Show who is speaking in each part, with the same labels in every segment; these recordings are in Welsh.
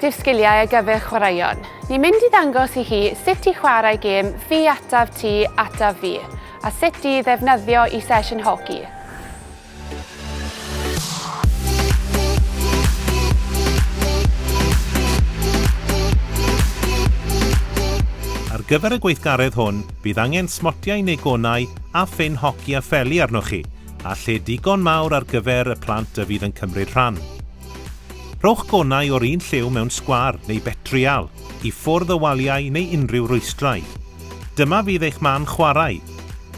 Speaker 1: Actif Sgiliau ar gyfer chwaraeon. Ni'n mynd i ddangos i chi sut i chwarae gêm Fi Ataf Ti Ataf Fi a sut i ddefnyddio i sesiwn hoci.
Speaker 2: Ar gyfer y gweithgaredd hwn, bydd angen smotiau neu gonau a ffyn hoci a pheli arnoch chi, a lle digon mawr ar gyfer y plant a fydd yn cymryd rhan. Rhowch gonau o'r un lliw mewn sgwâr neu betrial, i ffwrdd o waliau neu unrhyw rwystrau. Dyma fydd eich man chwarae.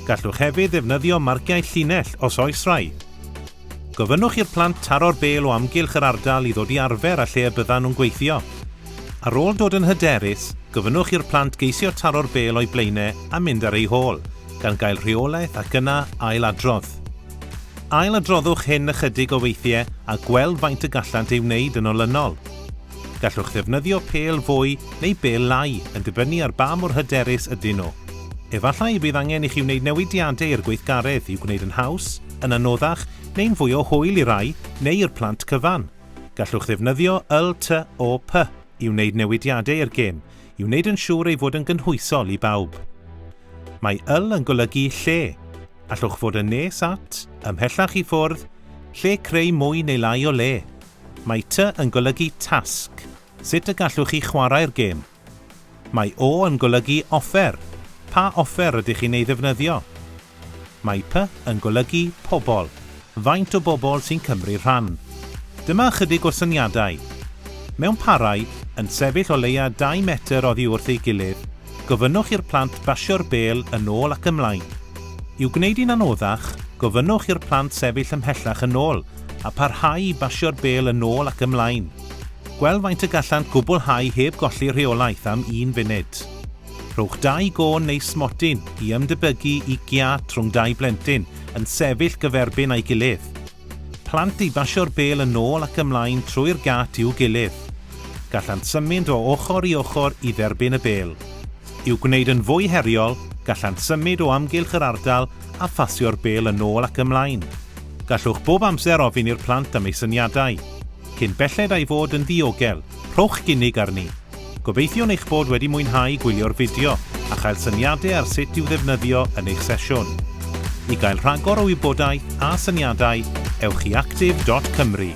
Speaker 2: Gallwch hefyd ddefnyddio marciau llinell os oes rhai. Gofynnwch i'r plant taro'r bêl o amgylch yr ardal i ddod i arfer â lle y byddan nhw'n gweithio. Ar ôl dod yn hyderus, gofynnwch i'r plant geisio taro'r bêl o'u blaenau a mynd ar eu hôl, gan gael rheolaeth ac yna ail-adrodd. Ail-adroddwch hyn ychydig o weithiau a gweld faint y gallant ei wneud yn olynol. Gallwch ddefnyddio pêl fwy neu bêl lai yn dibynnu ar ba mor hyderus ydyn nhw. Efallai y bydd angen i chi wneud newidiadau i'r gweithgaredd i'w gwneud yn haws, yn anoddach neu'n fwy o hwyl i rai neu i'r plant cyfan. Gallwch ddefnyddio LTOP i wneud newidiadau i'r gêm i wneud yn siŵr ei fod yn gynhwysol i bawb. Mae yl yn golygu lle. Allwch fod yn nes at, ymhellach i ffwrdd, lle creu mwy neu lai o le. Mae ty yn golygu tasg, sut y gallwch chi chwarae'r gêm. Mae o yn golygu offer, pa offer rydych chi'n ei ddefnyddio. Mae P yn golygu pobl, faint o bobl sy'n cymryd rhan. Dyma ychydig o syniadau. Mewn parau, yn sefyll o leia 2 metr oddi wrth ei gilydd, gofynnwch i'r plant basio'r bêl yn ôl ac ymlaen. I'w gwneud hi'n anoddach, gofynnwch i'r plant sefyll ymhellach yn ôl a pharhau i basio'r bêl yn ôl ac ymlaen. Gweld faint y gallant gwblhau heb golli rheolaeth am un funud. Rhowch dau gôn neu smotyn i ymdebygu i giât rhwng dau blentyn yn sefyll gyferbyn â'i gilydd. Plant i basio'r bêl yn ôl ac ymlaen trwy'r gât i'w gilydd. Gallant symud o ochr i ochr i dderbyn y bêl. I'w gwneud yn fwy heriol, gallant symud o amgylch yr ardal a phasio'r bêl yn ôl ac ymlaen. Gallwch bob amser ofyn i'r plant am eu syniadau. Cyn belled â'i fod yn ddiogel, rhowch gynnig arni. Gobeithiwn eich bod wedi mwynhau gwylio'r fideo a chael syniadau ar sut i'w ddefnyddio yn eich sesiwn. I gael rhagor o wybodaeth a syniadau, ewch i actif.cymru.